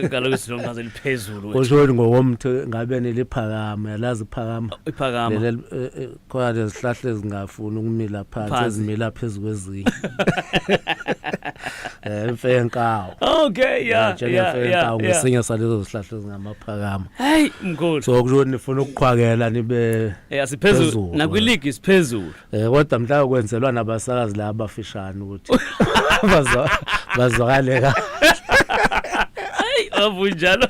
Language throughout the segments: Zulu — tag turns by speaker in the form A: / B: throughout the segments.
A: Kaloku sinomnqazi eliphezulu wethu.
B: Kusho ukuthi ngokomthe ngabe neliphakama, yalazi iphakama.
A: Iphakama.
B: Leli khona lezihlahla ezingafuni ukumila phansi
A: Phansi.
B: ezimila phezu kwezinye. Imfenkawu.
A: Okay, yeah, yeah,
B: Njengemfenkawu
A: yeah.
B: ngesinye salezo zihlahla ezingamaphakama.
A: Hey, mkhulu.
B: So kusho ukuthi nifuna ukuqhwakela nibe
A: Yeah, siphezulu.
B: Phezulu.
A: Nakwiligi siphezulu.
B: Kodwa mhlawumbe kwenzelwa nabasakazi laba abafishane ukuthi bazwakale ka.
A: Hey, wavunjalo.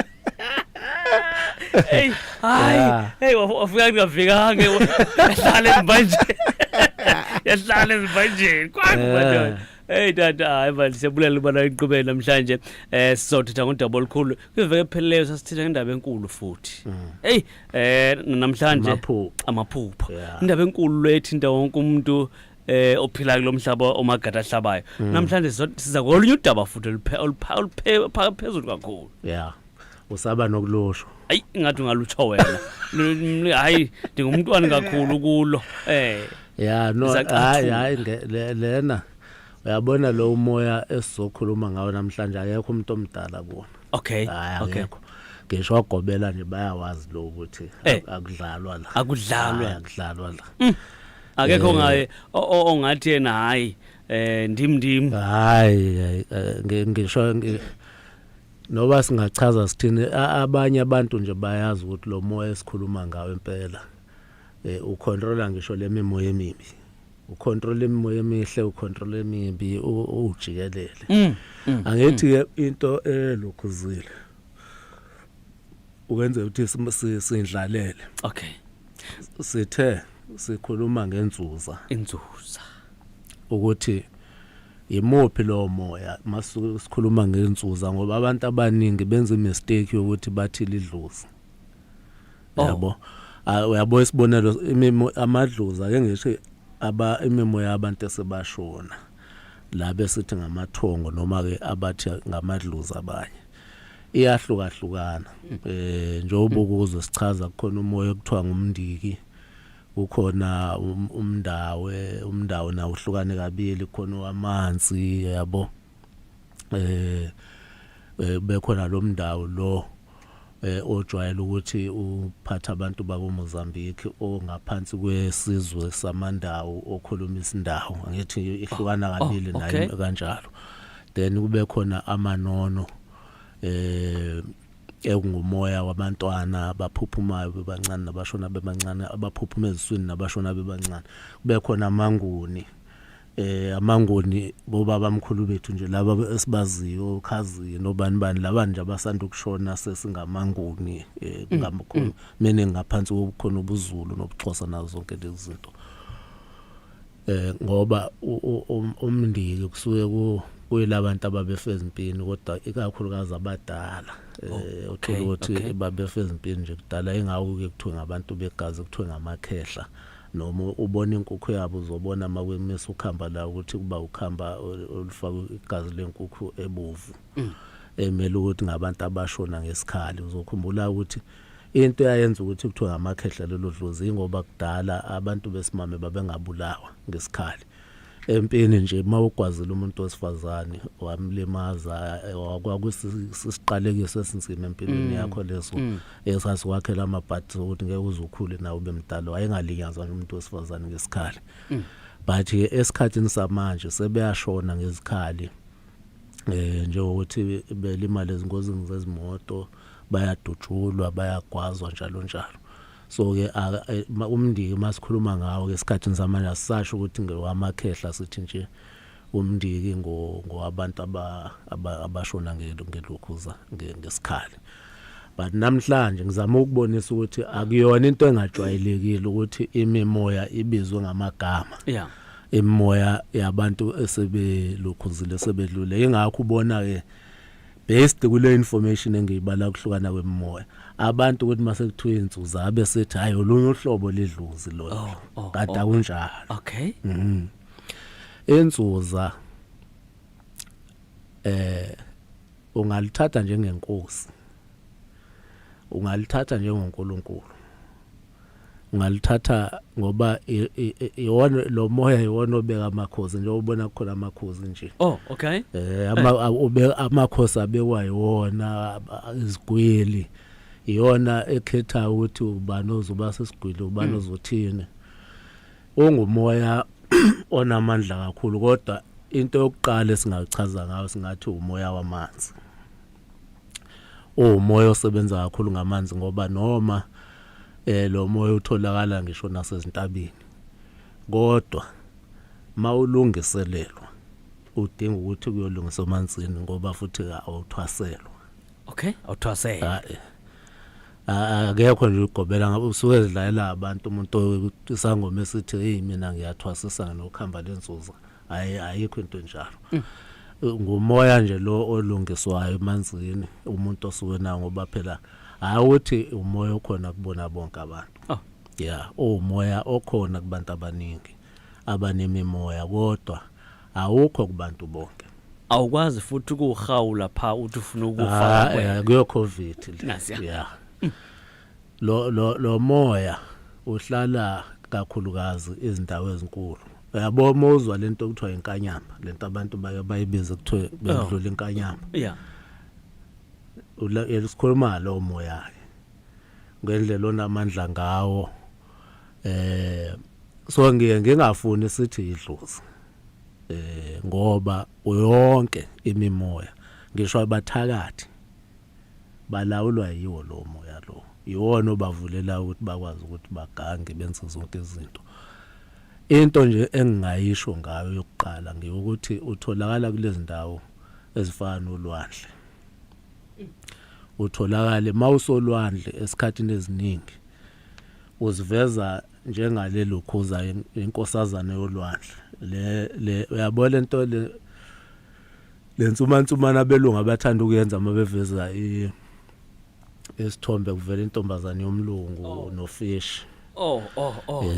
A: Hey, hayi, hey wafika kungafikanga. Yahlala ezimbanjeni. Yahlala ezimbanjeni. Kwaku madoda. Hey tata, hayi manje siyabulela ubana iqhubeke namhlanje. Sizothetha ngodaba olukhulu. Kwiveke ephelileyo sasithetha ngendaba enkulu futhi. Hey, namhlanje
B: Amaphupho.
A: Amaphupho. Indaba enkulu lethinta wonke umuntu ophila kulomhlaba omagada ahlabayo. Namhlanje siza kolunye udaba futhi phezulu kakhulu.
B: Yeah. Usaba nokulusho.
A: Ayi ngathi ungalutsho wena. Hayi ndingumntwana kakhulu kulo.
B: Yeah, no,
A: Ngisacathula.
B: hayi hayi lena uyabona lo umoya esizokhuluma ngawo namhlanje akekho umuntu omdala kuwona.
A: Okay.
B: Hayi
A: Okay.
B: akekho. Ngisho ogobela nje bayawazi lo ukuthi akudlalwa la.
A: Akudlalwa.
B: Hayi, akudlalwa la.
A: Akekho ngaye ongathi yena hayi ndim ndim.
B: Hayi, hayi, ngisho noba singachaza sithini abanye abantu nje bayazi ukuthi lo moya esikhuluma ngawo impela ucontrola ngisho le mimoya emibi. Ucontrola imimoya emihle, ucontrola emibi, ujikelele. Angithi ke into elokhuzile ukwenza ukuthi sindlalele.
A: Okay.
B: Sithe sikhuluma ngenzuza.
A: Inzuza.
B: Ukuthi imuphi lo moya masuke sikhuluma ngenzuza ngoba abantu abaningi benza imistake yokuthi bathi lidlozi. Yabo. Uyabo isibonelo imimo amadlozi ake ngisho aba imimoya yabantu esebashona. La besithi ngamathongo noma ke abathi ngamadlozi abanye. Iyahlukahlukana. Njengoba ukuze sichaza kukhona umoya okuthiwa ngumndiki, kukhona umndawe, umndawo nawo uhlukane kabili, kukhona wamanzi yabo. Bekhona lo mndawo lo ojwayele ukuthi uphatha abantu bakoMozambique ongaphansi kwesizwe samandawo okhuluma isindawo, angithi ihlukana kabili nayo kanjalo. Then kube khona amanono ekungumoya wabantwana abaphuphumayo bebancane nabashona bebancane, abaphuphuma eziswini nabashona bebancane. Kube khona amanguni, amanguni bobaba mkhulu bethu nje laba esibaziyo, okhazini obani bani laba nje abasanda ukushona sesingamanguni, meaning ngaphansi kobukhona ubuZulu nobuXhosa nazo zonke lezi zinto. Ngoba umndiki kusuke kuyilabantu ababefe ezimpini, kodwa ikakhulukazi abadala. Uthola ukuthi babefe ezimpini nje kudala, ingakho ke kuthiwe ngabantu begazi, kuthiwe ngamakhehla. Noma ubona inkukhu yabo uzobona makwemisa ukhamba la ukuthi kuba ukhamba olufaka igazi lenkukhu ebovu. Emele ukuthi ngabantu abashona ngesikhali. Uzokhumbula ukuthi into eyayenza ukuthi kuthiwe ngamakhehla lelo dlozi ingoba kudala abantu besimame babengabulawa ngesikhali. Empini nje mawugwazile umuntu wesifazane wamlimaza, kwakusisiqalekiso esinzima empilweni yakho leso, esasiwakhela amabhadi ukuthi ngeke uze ukhule nawe ube mdala. Wayengalinyazwa nje umuntu wesifazane ngesikhali. But esikhathini samanje sebeyashona ngezikhali, njengokuthi belimala ezingozini zezimoto, bayadutshulwa, bayagwazwa njalo njalo. So ke umndiki masikhuluma ngawo ke esikhathini samanje asisasho ukuthi ngewamakhehla, sithi nje umndiki ngowabantu abashona ngelokhuza ngesikhali. But namhlanje ngizama ukubonisa ukuthi akuyona into engajwayelekile ukuthi imimoya ibizwe ngamagama. Imimoya yabantu esebelokhuzile sebedlule. Ingakho ubona ke based kule information engiyibala kuhlukana kwemimoya, abantu ukuthi mase kuthiwa inzuza abe sethi hayi olunye uhlobo lidlozi lo, kade akunjalo. Inzuza ungalithatha njengenkosi, ungalithatha njengoNkulunkulu, Ungalithatha ngoba iwona lo moya, iwona obeka amakhosi, njengoba ubona kukhona amakhosi nje.
A: Oh, okay.
B: Amakhosi abekwa yiwona, izigwili iyona ekhetha ukuthi ubani ozoba sesigwili, ubani ozothini. Ungumoya onamandla kakhulu, kodwa into yokuqala esingachaza ngayo, singathi umoya wamanzi. Umoya osebenza kakhulu ngamanzi, ngoba noma lo moya utholakala ngisho nasezintabeni, kodwa mawulungiselelwa udinga ukuthi kuyolungiswa emanzini, ngoba futhi awuthwaselwa.
A: Okay, awuthwasela.
B: Hayi, akekho nje ugobela ngabe usuke ezidlalela abantu. Umuntu isangoma esithi, "Hey, mina ngiyathwasisa nokuhamba lenzuza," hayi, ayikho into enjalo. Ngumoya nje lo olungiswayo emanzini umuntu osuke nawo, ngoba phela hayi ukuthi umoya okhona kubona bonke abantu. Yeah, umoya okhona kubantu abaningi abanemimoya, kodwa awukho kubantu bonke.
A: Awukwazi futhi ukuhawula pha uthi ufuna ukufaka
B: kuwena. Kuyo COVID le.
A: Nasiya.
B: Yeah, lo moya uhlala kakhulukazi izindawo ezinkulu, uyabo. Mozwa lento kuthiwa inkanyamba, lento abantu baye bayibize kuthiwe bendlula inkanyamba. Sikhuluma lo moya ke ngendlela onamandla ngawo. So ngiye ngingafuni sithi idlozi, ngoba yonke imimoya, ngisho abathakathi, balawulwa yiwo lo moya lo. Iwona obavulela ukuthi bakwazi ukuthi bagange, benze zonke izinto. Into nje engingayisho ngayo yokuqala ngiyokuthi utholakala kulezi ndawo ezifana nolwandle. Utholakale mawusolwandle esikhathini eziningi uziveza njengalelo khuza inkosazana yolwandle le, uyabona lento le lensumansumana abelungu abathanda ukuyenza uma beveza isithombe, kuvela intombazane yomlungu nofish.
A: Oh,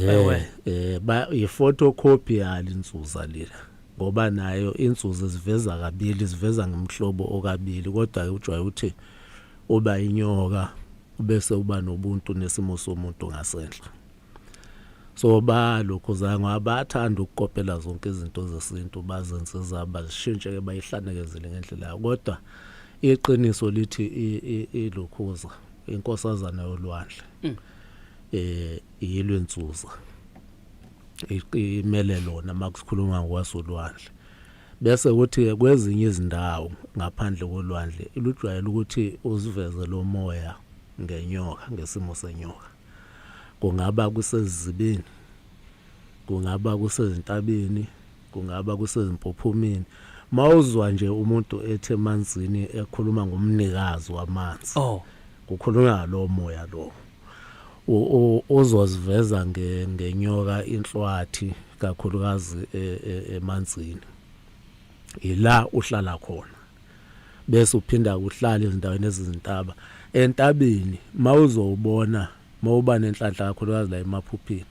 A: ewe.
B: Ba i-photocopy yali insuza lena, ngoba nayo insuza ziveza kabili, ziveza ngomhlobo okabili, kodwa ujwaye ukuthi uba inyoka bese uba nobuntu nesimo somuntu ngasenhla. So balokhu zange abathanda ukukopela zonke izinto zesintu, bazenze zabo, bazishintshe ke, bayihlanekezele ngendlela yayo, kodwa iqiniso lithi ilokhuza inkosazana yolwandle yilo insuza, imele lona makusikhuluma ngokwasolwandle. Bese kuthi kwezinye izindawo ngaphandle kolwandle lujwayele ukuthi uziveze lo moya ngenyoka, ngesimo senyoka. Kungaba kusezibini, kungaba kusezintabeni, kungaba kusezimpophomeni. Mawuzwa nje umuntu ethe emanzini, ekhuluma ngomnikazi wamanzi, kukhulunywa lo moya lo. Uzoziveza ngenyoka inhlwathi kakhulukazi emanzini, ila uhlala khona. Bese uphinda uhlala ezindaweni ezizintaba, entabeni. Mawuzowubona, mawuba nenhlanhla kakhulukazi la emaphuphini,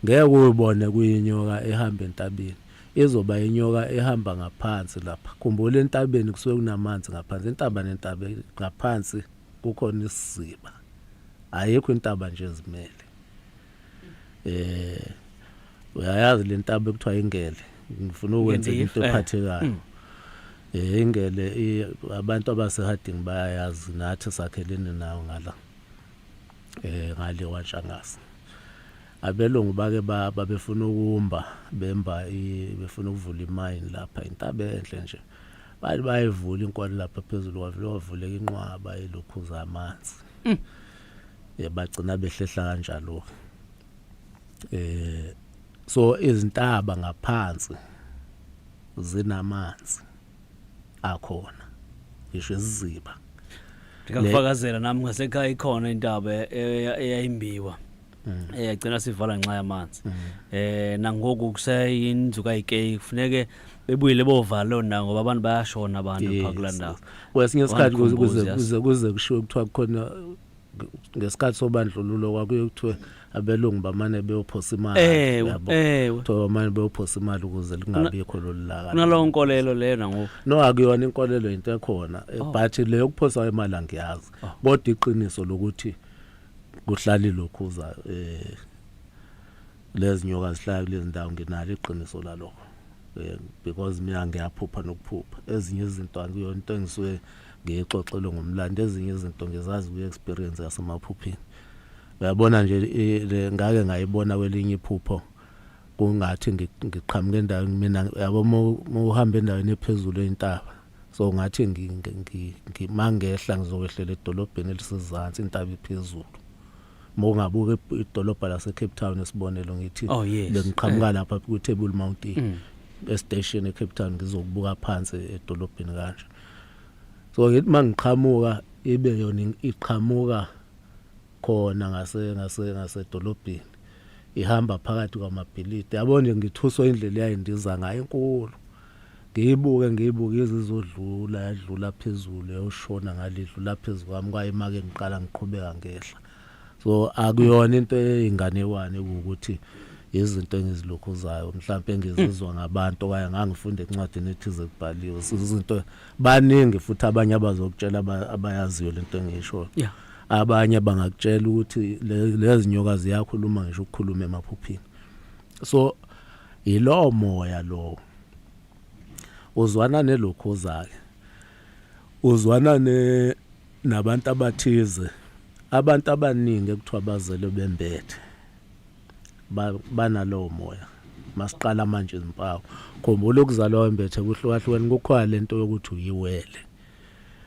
B: ngeke uyibone kuyinyoka ehamba entabeni, izoba inyoka ehamba ngaphansi lapha. Khumbula, entabeni kusuke kunamanzi ngaphansi. Intaba nentaba ngaphansi kukhona isiziba, ayikho intaba nje ezimele. Uyayazi le ntaba ekuthiwa ingele, ngifuna ukwenza into ephathekayo. Ingele, abantu abaseHarding bayayazi, nathi sakhelene nayo ngala ngale kwaNtshangase. Abelungu bake babefuna ukumba, bemba, befuna ukuvula imayini lapha, intaba enhle nje. Bathi bayivula inkwane lapha phezulu, kwavele kwavuleka inqwaba elokhuza amanzi. Bagcina behlehla kanjalo. So izintaba ngaphansi zinamanzi akhona, ngisho isiziba.
A: Ngingakufakazela nami, ngasekhaya ikhona intaba eyayimbiwa eyagcina sivala ngenxa yamanzi. Nangoku kuseyinzuka yikeyi, kufuneke bebuyile bovala loo ndawo ngoba abantu bayashona, abantu phaa kulaa ndawo.
B: Kwesinye isikhathi kuze kuze Wangikhumbuza, kuze kushiwo kuthiwa kukhona ngesikhathi sobandlululo kwakuye kuthiwe abelungu bamane beyophosa imali. Yabo, kuthiwa bamane beyophosa imali ukuze lingabikho lolu laka.
A: Kunalowo nkolelo leyo nangoku?
B: No, akuyona inkolelo, into ekhona. But leyo kuphosa imali angiyazi. Kodwa iqiniso lokuthi Kuhlala ilokhuza lezi nyoka zihlala kulezi ndawo. Nginalo iqiniso lalokho because mina ngiyaphupha nokuphupha. Ezinye izinto akuyona into engisuke ngiyixoxelwe ngomlando, ezinye izinto ngizazi kwi-experience yasemaphuphini. Uyabona nje, ngake ngayibona kwelinye iphupho, kungathi ngiqhamuka endaweni mina, yabo, uma uhamba endaweni ephezulu entaba, so ngathi mangehla ngizokwehlela edolobheni elisezansi, intaba iphezulu. Uma ungabuka idolobha lase Cape Town, esibonelo ngithi, bengiqhamuka lapha ku Table Mountain, e-station eCape Town, ngizokubuka phansi edolobheni kanje. So ngithi mangiqhamuka, ibe yona iqhamuka khona ngasedolobheni, ihamba phakathi kwamabhilidi, yabo nje. Ngithuswa indlela yayindiza ngayo enkulu. Ngiyibuke, ngiyibuke, izizodlula, yadlula phezulu, yayoshona ngalidlula phezulu kwami, kwayima-ke ngiqala ngiqhubeka ngehla. So akuyona into eyinganekwane, ukuthi izinto engizilokhuzayo mhlawumbe engizizwa ngabantu okanye ngangifunda encwadini ethize kubhaliwe. Izinto baningi futhi abanye abazokutshela abayaziyo lento engiyishoyo. Abanye bangakutshela ukuthi lezi nyoka ziyakhuluma, ngisho ukukhuluma emaphuphini. So yilowo moya lo uzwana nelokhuza-ke, uzwana ne nabantu abathize, abantu abaningi ekuthiwa bazelwe bembethe, banalowo moya. Masiqala manje izimpawu, khumbula ukuzalwa wembethe kuhlukahlukene. Kukhona lento yokuthi uyiwele.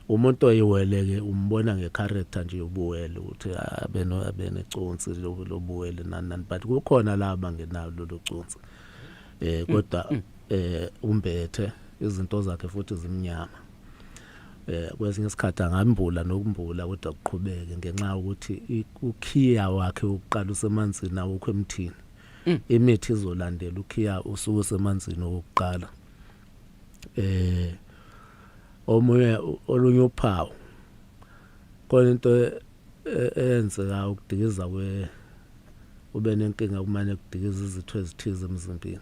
B: Umuntu oyiwele-ke umbona nge-character nje yobuwele, ukuthi abeneconsi lobuwele, nani nani, but kukhona la abangenalo lolo consi, kodwa umbethe, izinto zakhe futhi zimnyama. Kwesinye isikhathi angambula nokumbula, kodwa kuqhubeke ngenxa yokuthi ukhiya wakhe wokuqala usemanzini, awukho emthini. Imithi izolandela ukhiya usuke usemanzini wokuqala. Omunye, olunye uphawu khona, into eyenzeka ukudikiza kwe ube nenkinga, kumane kudikiza izitho ezithize emzimbeni.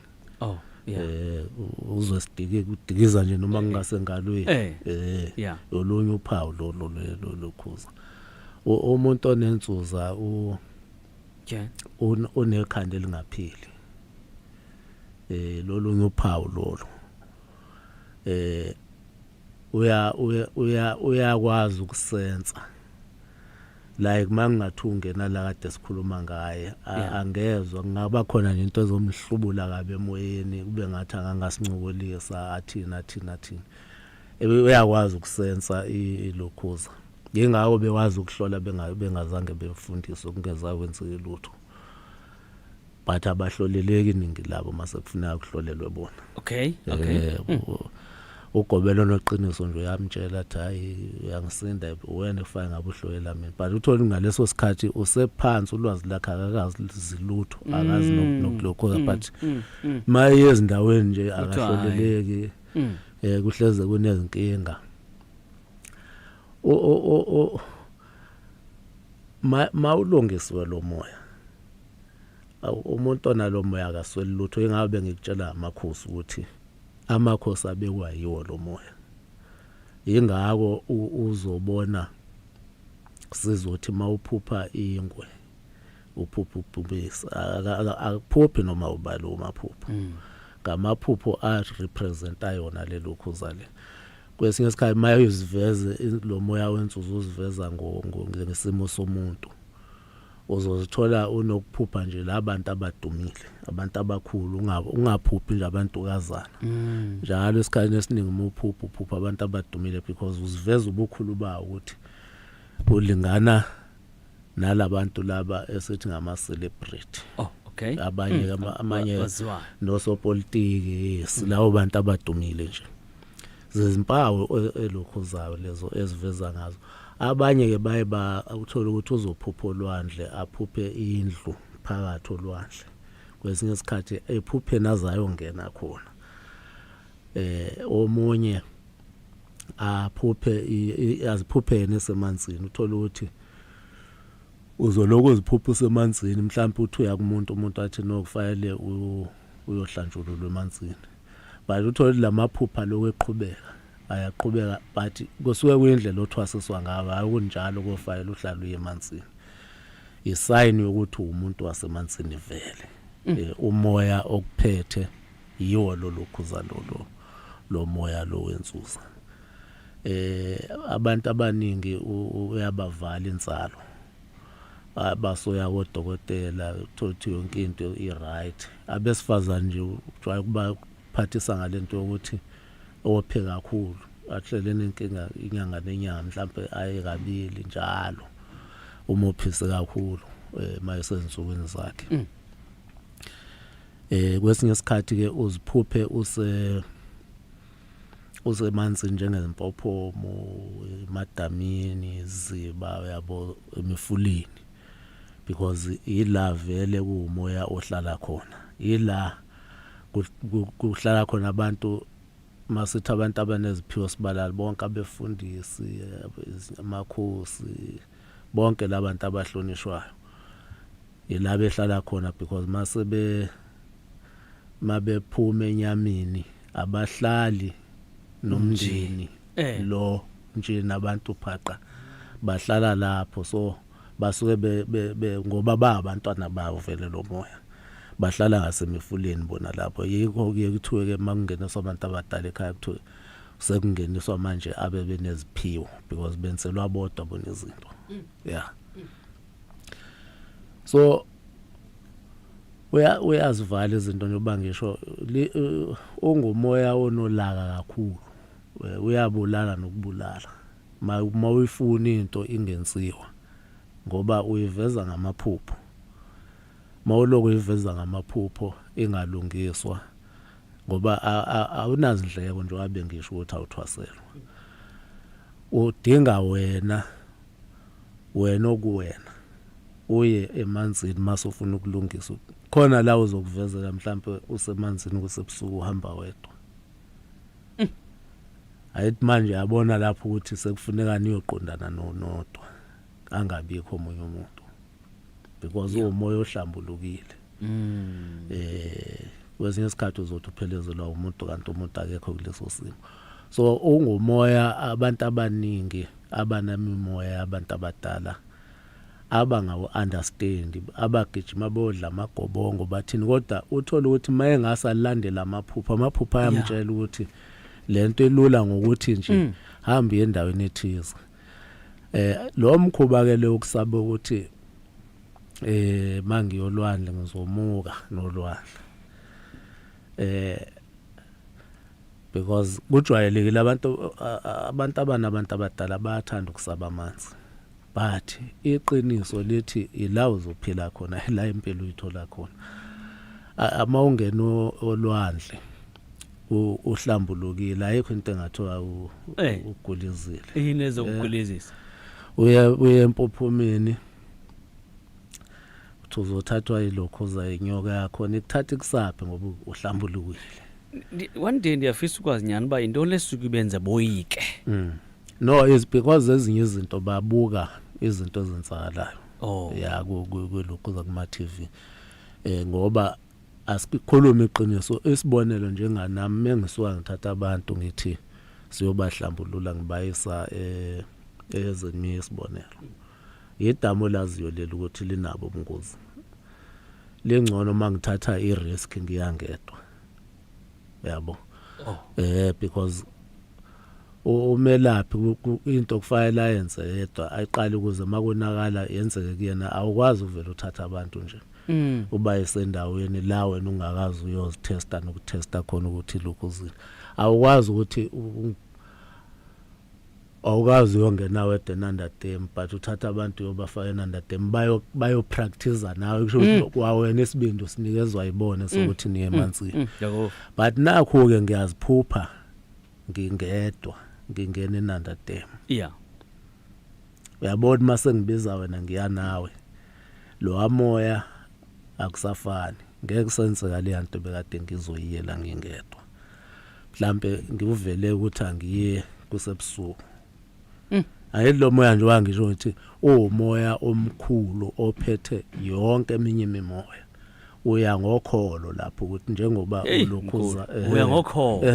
B: Uzwe sidike, kudikiza nje noma kungasengalweni. Olunye uphawu lolo lokhuza. Umuntu onensuza unekhanda elingaphili, lolunye uphawu lolo. Uya uya uya uyakwazi ukusensa, like mangingathi ungena la kade sikhuluma ngaye, angezwa kungaba khona nje into ezomhlubula kabi emoyeni, kube ngathi angangasincokolisa, athini athini athini. Uyakwazi ukusensa ilokhuza, yingakho bewazi ukuhlola bengazange befundiswe, kungeza kwenzeke lutho, but abahloleleki iningi labo mase kufuneka kuhlolelwe bona. Ugobelo noqiniso nje uyamtshela athi, "Hayi, uyangisinda wena, kufanele ngabe uhlolela mina," but uthole ngaleso sikhathi usephansi, ulwazi lakhe akakazi lutho, akazi nokulokho, but maye ezindaweni nje
A: Kuthiwa hhayi.
B: akahloleleki. Kuhleze kunezinkinga. O o o ma mawulungisiwe lo moya, umuntu onalo moya akasweli lutho. Ingabe ngikutshela amakhosi ukuthi amakhosi abekwa yiwo lo moya. Ingakho uzobona sizothi mawuphupha ingwe, uphupha ubhubesi, akuphuphi noma ubani umaphupho. Ngamaphupho a representa yona lelokhuza le. Kwesinye isikhathi maye uziveze lo moya wenzuzo, uziveza ngesimo somuntu. Uzozithola unokuphupha nje labantu abadumile, abantu abakhulu, ungaphuphi nje abantukazana. Njalo esikhathini esiningi uma uphupha, uphupha abantu abadumile, because uziveza ubukhulu bawo, ukuthi ulingana nalabantu laba esithi ngama celebrity. Abanye amanye
A: Waziwayo.
B: nosopolitiki, yes, labo bantu abadumile nje. Zezimpawu elokhuzayo lezo eziveza ngazo. Abanye ke baye ba uthola ukuthi uzophupha olwandle, aphuphe indlu phakathi olwandle, kwesinye isikhathi ephupheni azayongena khona. Omunye aphuphe aziphuphe yena esemanzini. Uthola ukuthi uzoloku uziphupha usemanzini, mhlawumbe uthi uya kumuntu, umuntu athi, "No, kufanele uyohlanjululwa emanzini," but uthole lamaphupha lokho eqhubeka, ayaqhubeka, but kusuke kuyindlela othwasiswa ngayo, hayi kunjalo kofanele uhlale uye emanzini. Isign yokuthi umuntu wasemanzini vele. Umoya okuphethe yiwo lo lokhuza lo lo moya lo wensusa. Abantu abaningi uyabavala insalo, basoya kodokotela, uthola ukuthi yonke into i-right. Abesifazane nje ujwayele ukuba phathisa ngalento yokuthi ophe kakhulu, ahlele nenkinga inyanga nenyanga, mhlambe aye kabili njalo uma uphise kakhulu mayesensukwini zakhe. Kwesinye isikhathi ke uziphuphe use usemanzini njengempophomo, emadamini, iziba, yabo, emifuleni, because ila vele kuumoya ohlala khona, ila kuhlala khona abantu. Masithi abantu abaneziphiwo sibalali bonke, abefundisi, amakhosi, bonke labantu abahlonishwayo, ila behlala khona, because masebe mabephuma enyameni abahlali nomndeni lo nje nabantu phaqa bahlala lapho. So basuke be ngoba ba abantwana bawo vele lo moya, bahlala ngasemifuleni bona lapho. Yikho kuye kuthiwe ke makungeniswa abantu abadala ekhaya, kuthiwe sekungeniswa manje abe beneziphiwo, because benzelwa bodwa bona izinto. Yeah, so uyazivala izinto njengoba ngisho, ungumoya onolaka kakhulu, uyabulala nokubulala ma uyifuna into ingenziwa, ngoba uyiveza ngamaphupho. Mawuloku uyiveza ngamaphupho ingalungiswa, ngoba awunazindleko nje, wabe ngisho ukuthi awuthwaselwa, udinga wena okuwena uye emanzini mase ufuna ukulungisa khona la uzokuvezela. Mhlambe usemanzini kusebusuku, uhamba wedwa, ayithi manje yabona lapho ukuthi sekufuneka niyoqondana nodwa, angabikho omunye umuntu, because umoya ohlambulukile. Kwesinye isikhathi uzothi uphelezelwa umuntu kanti umuntu akekho kuleso simo. So ungumoya abantu abaningi abanemimoya abantu abadala abangawu understand, abagijima bodla amagobongo bathini, kodwa uthola ukuthi mayengasalandela amaphupho ayamtshela ukuthi lento ilula ngokuthi nje hamba endaweni ethize. Lo mkhuba ke lo ukusaba ukuthi mangiyolwandle ngizomuka nolwandle, because kujwayelekile abantu abanabantu abadala bayathanda ukusaba amanzi, but iqiniso lithi ila uzophila khona, ila impilo uyithola khona. Ama ungena olwandle uhlambulukile, ayikho into engathiwa ugulizile.
A: Yini ezokugulizisa?
B: Uye empophomeni, uthi uzothathwa yilokhuza inyoka yakho, nikuthatha ikusaphi ngoba uhlambulukile.
A: One day ndiyafisa ukwazi nyhani uba yintoni lesuke ibenze boyike.
B: No, is because ezinye izinto babuka izinto ezenzakalayo. Ya, kulokhuza kuma TV, ngoba asikhulume iqiniso, isibonelo njenganami, mengisuka ngithatha abantu ngithi siyobahlambulula, ngibayisa ezemiye, isibonelo idamu laziyo leli ukuthi linabo ubungozi, lingcono mangithatha i-risk ngiyangedwa, yabo. Because umelaphi into kufanele ayenze yedwa, ayiqale ukuze makonakala yenzeke kuyena. Awukwazi uvela uthatha abantu nje uba esendaweni la wena ungakazi uyozitesta nokutesta khona ukuthi lokhu uzini. Awukwazi ukuthi awukazi uyongena wedwa eNanda Dam, but uthatha abantu uyobafaka eNanda Dam bayo practice nawe, kusho ukuthi kwawena isibindi usinikezwa yibone sokuthi niye emanzini. But nakho ke ngiyaziphupha ngingedwa ngingena eNanda Dam. Uyabona, mase ngibiza wena ngiya nawe, lo moya akusafani, ngeke kusenzeka le nto bekade ngizoyiyela ngingedwa. Mhlambe ngivele ukuthi angiye kusebusuku. Ayithi lo moya nje wangisho ukuthi umoya omkhulu ophethe yonke eminye imimoya, uya ngokholo lapho ukuthi njengoba ulokhuza
A: mkhulu, uya ngokholo.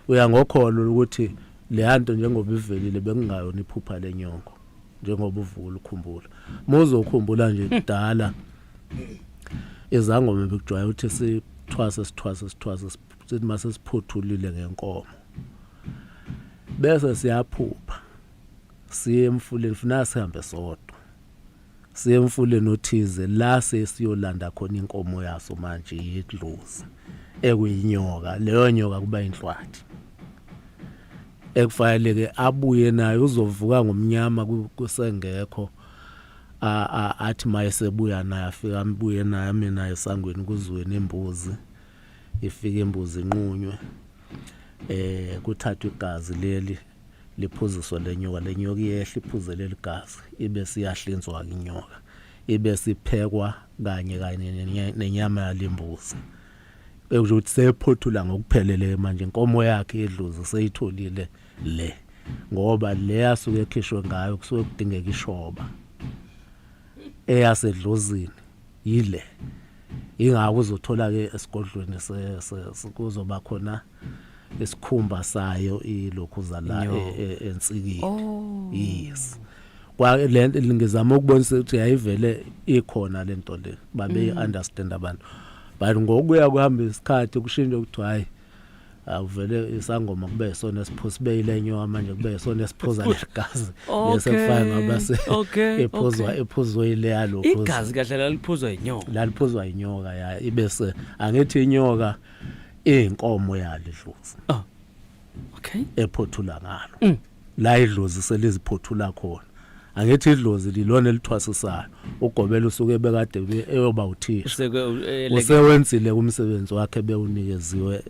B: Uya ngokholo ukuthi le nto njengoba ivelile bekungayona iphupha lenyongo. Njengoba uvula ukhumbula, muzokhumbula nje kudala izangoma bekujwayele ukuthi sithwase sithwase sithwase, sithi mase siphuthulile ngenkomo bese siyaphupha siye emfuleni. Funa sihambe sodwa siye emfuleni othize la sesiyolanda khona inkomo yaso manje yidlozi, ekuyinyoka. Leyo nyoka kuba inhlwathi ekufanele ke abuye nayo. Uzovuka ngomnyama kusengekho, athi mayesebuya naye, afika ambuye naye, mina esangweni kuzweni imbuzi, ifike imbuzi inqunywe, kuthathwe igazi leli liphuziswe lenyoka. Lenyoka iyehla iphuze leli gazi, ibe siyahlinzwa inyoka, ibe siphekwa kanye kanye nenyama yalembuzi, ekusho ukuthi sephothula ngokuphelele manje inkomo yakhe yedlozi seyitholile le, ngoba le asuke ekhishwe ngayo kusuke kudingeka ishoba eyasedlozini yile. Ingakho uzothola ke esigodlweni kuzoba khona isikhumba sayo ilokhuza la ensikini. Yes, kwa le ngizama ukubonisa ukuthi yayivele ikhona lento le, babe understand abantu, but ngokuya kuhamba isikhathi kushintshe ukuthi hayi, awuvele isangoma kube sona esiphuza sibeyile nyoka, manje kube sona esiphuza legazi bese kufana ngoba se ephuzwa ephuzwe ile yalokho.
A: Igazi kahle laliphuzwa inyoka?
B: Laliphuzwa inyoka ya, ibese angithi inyoka inkomo yalidlozi.
A: Oh. Okay.
B: Ephothula ngalo. La idlozi seliziphothula khona. Angithi idlozi lilona elithwasisayo, ugobela usuke bekade eyoba uthisha, usewenzile umsebenzi wakhe bewunikeziwe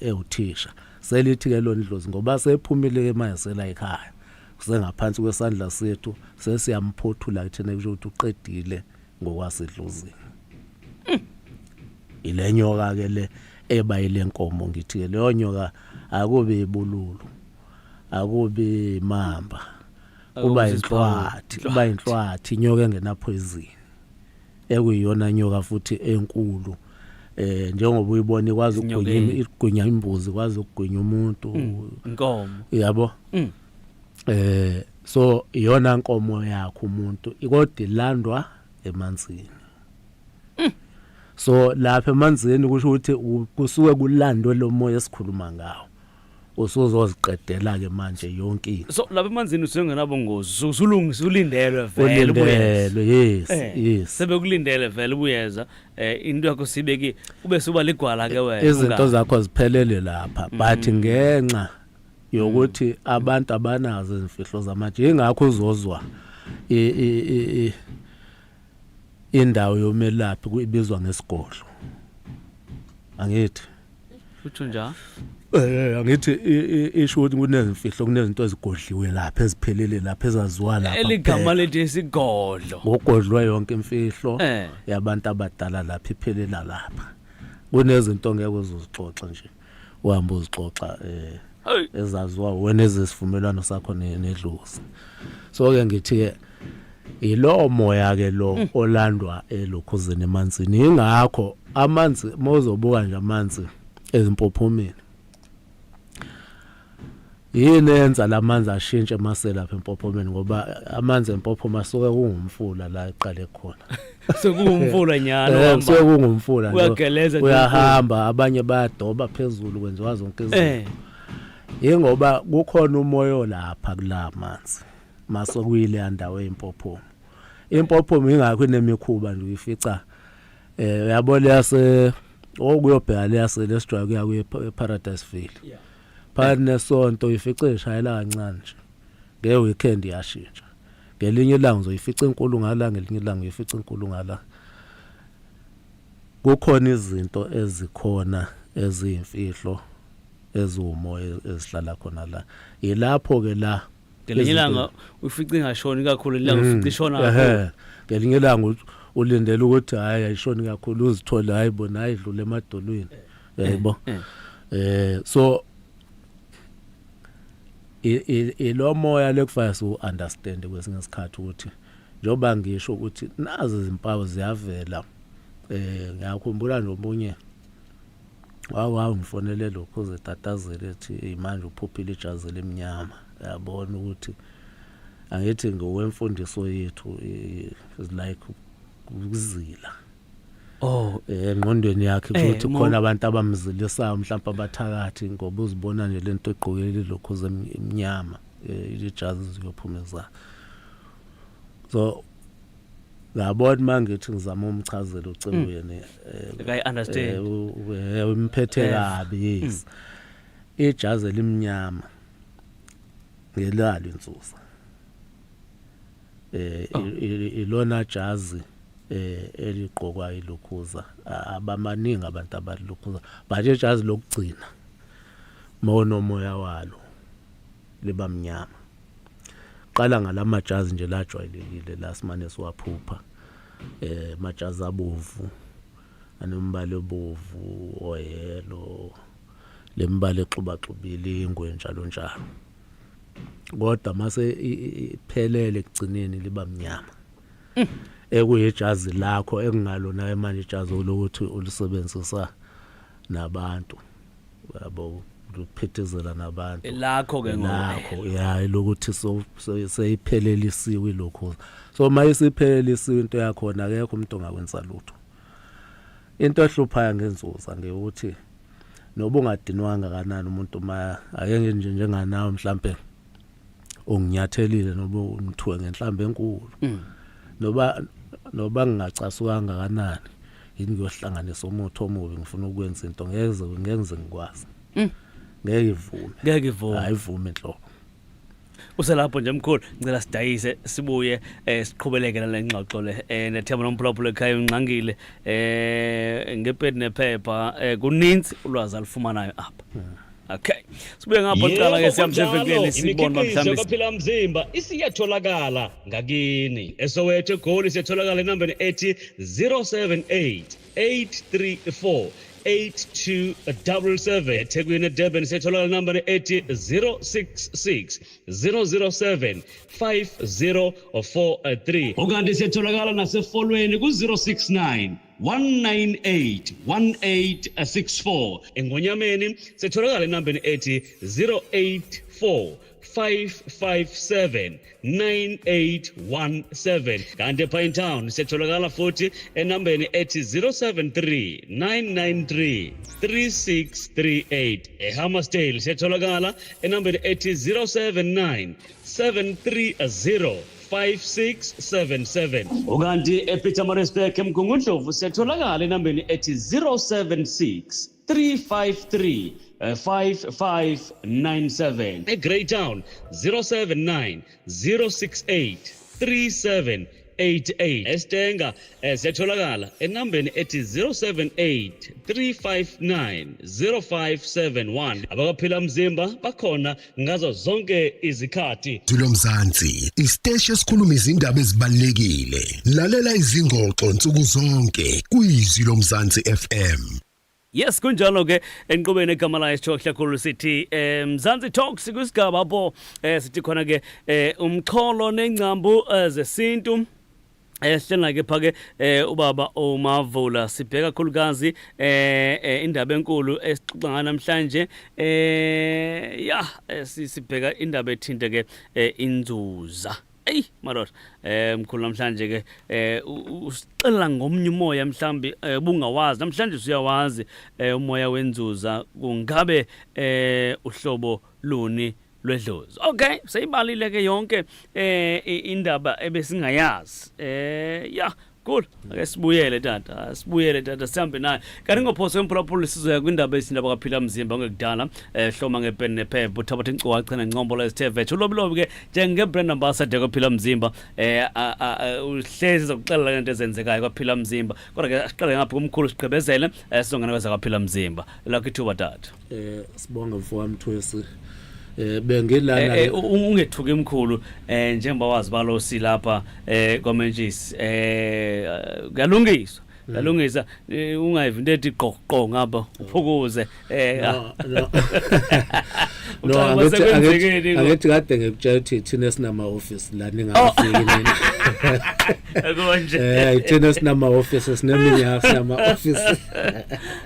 B: ewuthisha. Selithi ke lona idlozi ngoba sephumile ke manje sela ekhaya, kusengaphansi kwesandla sethu, sesiyamphothula kuthina, kusho ukuthi uqedile ngokwasedlozini. Ile nyoka ke le eba ile nkomo. Ngithi ke leyo nyoka akubi ibululu, akubi mamba, kuba inhlwathi, kuba inhlwathi, inyoka engena poison, ekuyiyona nyoka futhi enkulu, njengoba uyibona ikwazi ukugwinya, igwinya imbuzi, ikwazi ukugwinya umuntu.
A: Inkomo.
B: Yabo. So iyona nkomo yakho umuntu, ikodwa ilandwa emanzini. So lapha emanzini kusho ukuthi kusuke kulandwe lo moya esikhuluma ngawo, usuzoziqedela ke manje yonke into.
A: So lapha emanzini usengenabungozi, usulungisa, ulindelwe vele
B: ubuyeza. Ulindelwe, yes. Yes.
A: Sebekulindele vele ubuyeza, into yakho sibeki, ube suba ligwala ke wena.
B: Izinto zakho ziphelele lapha, but ngenxa yokuthi abantu abanazo izimfihlo zamatshe, ingakho uzozwa indawo yomelaphi kuyibizwa ngesigodlo, angithi?
A: Utsho njalo.
B: Angithi isho ukuthi kunezimfihlo, kunezinto ezigodliwe lapha, eziphelele lapha, ezaziwa lapha.
A: Eligama
B: Kuphela.
A: Lethu isigodlo.
B: Ngogodlwe yonke imfihlo yabantu abadala lapha, iphelela lapha. Kunezinto ngeke uzozixoxa nje, uhamba uzixoxa ezaziwa wena, ezesivumelwano sakho nedlozi. So ke ngithi ke ilo moya ke lo olandwa elokhuzeni emanzini. Ingakho amanzi, mawuzobuka nje amanzi ezimpophomeni, yini enza lamanzi ashintshe mase lapha empophomeni? Ngoba amanzi empophoma asuke kungumfula la eqale khona.
A: Sekuwumfula nyalo.
B: Kusuke kungumfula nje.
A: Uyageleza nje.
B: Uyahamba, abanye bayadoba phezulu, kwenziwa zonke izinto. Ingoba kukhona umoya olapha kula manzi masokuyile ndawo empophoma. Impophoma ingakho inemikhuba nje, uyifica uyabona yase okuyobheka leyase lesijwaye kuya kuye eParadise Valley. Phakathi nesonto uyifice ishayela kancane nje, nge weekend iyashintsha. Ngelinye ilanga uzoyifica inkulu ngala, ngelinye ilanga uyifica inkulu ngala. Kukhona izinto ezikhona eziyimfihlo, eziwumoya, ezihlala khona la. Yilapho ke la
A: Ngelinye ilanga ufica ingashoni kakhulu, ilanga ufica ishona kakhulu.
B: Ngelinye ilanga ulindele ukuthi hayi, ayishoni kakhulu, uzithole hayi bona ayidlule emadolweni, yebo. So ilo moya lekufanele su understand kwesinye isikhathi ukuthi njengoba ngisho ukuthi nazi izimpawu ziyavela. Ngiyakhumbula nje omunye wawu ngifonele lokho uzetatazela ethi, "Hey, manje uphuphile ijazi elimnyama." Uyabona ukuthi Angithi ngokwemfundiso yethu is like ukuzila.
A: Oh,
B: Engqondweni yakhe ukuthi
A: uma-
B: khona abantu abamzilisayo, mhlawumbe abathakathi, ngoba uzibona nje lento egqokele lokho zemnyama, ijazi ziyophumeza. So ngabona mangithi ngizama umchazela ucingo yena
A: I understand.
B: Umphethe kabi. Yes, ijazi elimnyama ngelalo insusa ilona jazi eligqokwa ilukhuza, abamaningi abantu abalukhuza, but ijazi lokugcina mawunomoya walo liba mnyama. Qala ngalamajazi nje lajwayelekile la simane siwaphupha, majazi abovu anombala obovu, oyelo, lembala exubaxubile, ingwe, njalo njalo, kodwa mase iphelele ekugcineni liba mnyama, ekuyijazi lakho ekungalona manje ijazi lokuthi ulisebenzisa nabantu, yabo, ukuphithizela nabantu.
A: Lakho ke ngoba
B: Lakho ya, lokuthi so seyiphelelisiwe ilokho. So mayisiphelelisiwe into yakhona, akekho umuntu ongakwenza lutho. Into ehluphayo ngenzuza ngekuthi noba ungadinwanga kanani umuntu, ma ake nje njenganawe mhlambe unginyathelile noba ungithuke ngenhlambe enkulu, noba ngingacasuka kangakanani yini, ngiyohlanganisa umuthi omubi, ngifuna ukwenza into, ngeke ngikwazi, ngeke ivume.
A: Ngeke ivume.
B: Ayivume inhlobo.
A: Uselapho nje mkhulu, ngicela sidayise, sibuye siqhubeleke nale ngxoxo le. Nethemba nomphulaphula ekhaya unxangile ngepeni nephepha, kuninzi ulwazi alufumanayo apha. Okay, sibuye ngapha kuqala ke, siyamse evenkileni, sibone uba
C: Imikhiqizo
A: mhlawumbe
C: kaphila mzimba isiyatholakala ngakini eSoweto, eGoli siyatholakala enambeni ethi 078 834 8277. eThekwini, eDurban siyatholakala enambeni ethi 066 007 5043. Ukanti siyatholakala nasefolweni ku-069 198 1864. Engonyameni siyatholakala enambeni ethi 084 557 9817. Kanti ePinetown siyatholakala futhi enambeni ethi 073 993 3638. eHammarsdale siyatholakala enambeni ethi 079 730 5677. Ukanti ePietermaritzburg, eMgungundlovu, siyatholakala enambeni ethi 076 353 5597. eGreytown 079 068 3788. Estenga siyatholakala enambeni ethi 078 359 0571. Abakaphila mzimba bakhona ngazo zonke izikhathi.
D: Mzansi, isiteshi esikhuluma izindaba ezibalulekile. Lalela izingxoxo nsuku zonke kuyizwi loMzansi FM.
A: Yes, kunjalo ke enqubeni egama layo sithiwa kakhulu sithi Mzansi Talks, kwisigaba apho sithi khona ke umxholo nengcambu zesintu. Sihlena ke phake ubaba uMavula, sibheka kakhulukazi indaba enkulu esixoxa ngayo namhlanje. Ya, sibheka indaba ethinte ke inzuza. Ey madoda, mkhulu, namhlanje ke usixelela ngomnye umoya mhlambi bungawazi, namhlanje usuyawazi umoya wenzuza kungabe uhlobo luni lwedlozi. Okay, seyibalile ke yonke indaba ebesingayazi. Ya, cool, ake sibuyele tata, sibuyele tata, sihambe naye kanti ngophoso emphulaphula sizoya kwindaba esindaba kaphila mzimba ngekudala. Hloma ngepeni nephepha, uthabatha inkcukacha nengcombolo ezithe vetshe. Ulobilobi ke njenge-brand ambassador kwaphila mzimba uhlezi zokuxelela ngento ezenzekayo kwaphila mzimba, kodwa ke siqale ngapha kumkhulu, sigqibezele, sizongena kwezakwaphila mzimba. Lakho ithuba, tata.
B: Sibonge mfowami Thwesi. Bengilana
A: Ungethuki mkhulu, njengoba wazi balo silapha kwamentshisi, kuyalungiswa, kuyalungisa, ungayivi into ethi qoqo ngapha uphukuze.
B: No, no. No,
A: Ucabanga sekwenzekeni
B: angithi kade ngikutshela ukuthi thina sinama office la ningafiki nina.
A: Konje.
B: Thina sinama office, sineminyaka sinama office.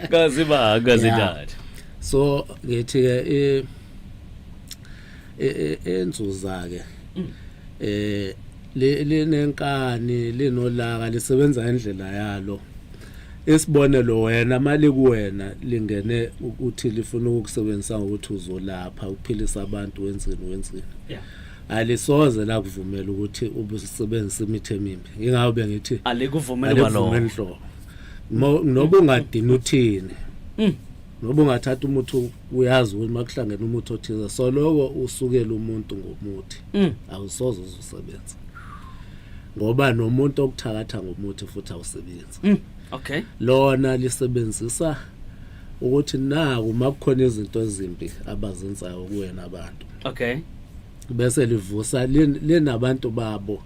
A: Kazi ba kazi tata.
B: So ngithi ke enzuza ke Linenkani, linolaka, lisebenza indlela yalo. Isibonelo, wena mali kuwena lingene ukuthi lifuna ukukusebenzisa ngokuthi uzolapha, uphilisa abantu, wenzeni wenzeni, alisoze lakuvumela ukuthi ubusebenzisa imithi emimbi. Ingabe bengithi
A: alikuvumeli kwalokho.
B: Alikuvumeli nhlobo. Noba ungadini uthini, noba ungathatha umuthi, uyazi ukuthi makuhlangene umuthi othize, soloko usukela umuntu ngomuthi, awusoze uzusebenza, ngoba nomuntu okuthakatha ngomuthi futhi awusebenzi. Lona lisebenzisa ukuthi naku makukhona izinto ezimbi abazenzayo kuwena abantu, bese livusa linabantu babo.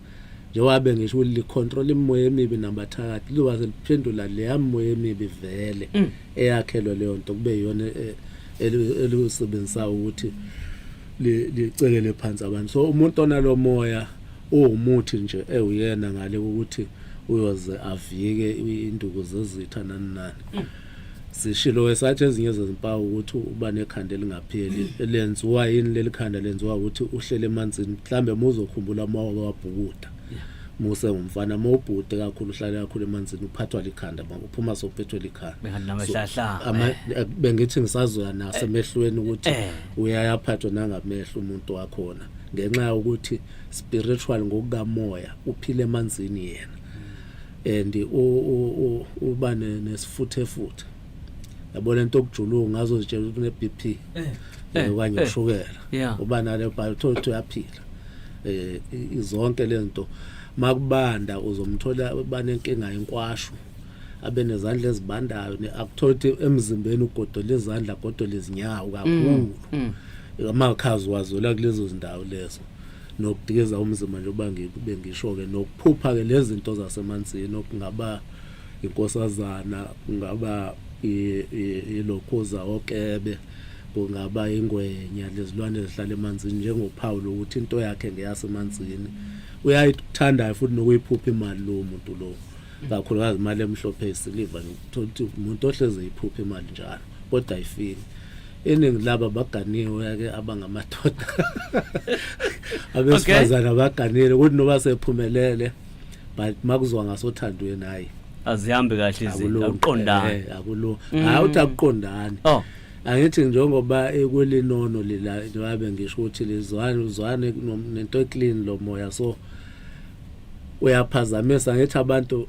B: Njengoba bengisho ukuthi licontrol imimoya emibi nabathakathi, lizoba seliphendula leya mimoya emibi vele eyakhelwe leyo nto, kube iyona eliwusebenzisa ukuthi licekele phansi abantu. So umuntu onalo moya uwumuthi nje ewuyena, ngale ukuthi uyoze avike induku zezitha nani nani. Sishilo wesathi ezinye zezimpawu ukuthi uba nekhanda elingapheli. Lenziwa yini leli khanda? Lenziwa ukuthi uhlele emanzini. Mhlambe muzokhumbula uma wake wabhukuda muse ngumfana, mawubhude kakhulu, uhlale kakhulu emanzini, uphathwa likhanda, uphuma sowuphethwe likhanda.
A: Bengathi namahlahla.
B: Bengithi ngisazoya naso emehlweni ukuthi uyayaphathwa nangamehlo umuntu wakhona, ngenxa yokuthi spiritual, ngokukamoya, uphile emanzini yena and uba nesifuthe futhe, yabona into okujuluka, ngazozitshela ukuthi une-BP okanye ushukela, uba nale bhayi, uthola ukuthi uyaphila. Zonke lento makubanda uzomthola banenkinga yenkwashu, abe nezandla ezibandayo, akuthola ukuthi emzimbeni ugodola izandla, godola izinyawo kakhulu, amakhazi wazola kulezo zindawo lezo, nokudikiza umzimba njengoba bengisho ke, nokuphupha ke lezi zinto zasemanzini, okungaba inkosazana, kungaba ilokhuza okebe, kungaba ingwenya, lezilwane ezihlala emanzini, njengophawu lokuthi into yakhe ngeyasemanzini. Uyayithandayo futhi nokuyiphupha imali lo muntu lo, kakhulukazi imali emhlophe eyisiliva. Ngithola ukuthi umuntu ohleze iphupha imali njalo kodwa ayifiki. Iningi laba baganiwe ke abangamadoda, abesifazane abaganile, ukuthi noba sephumelele but makuzwa ngasothandweni, hayi,
A: azihambi kahle izinto.
B: Akulungi.
A: Akuqondani.
B: Akulungi, hayi, uthi akuqondani. Angithi njengoba ekwelinono lila, njengoba bengisho ukuthi lizwane uzwane nento eclean lo moya, so uyaphazamisa. Ngithi abantu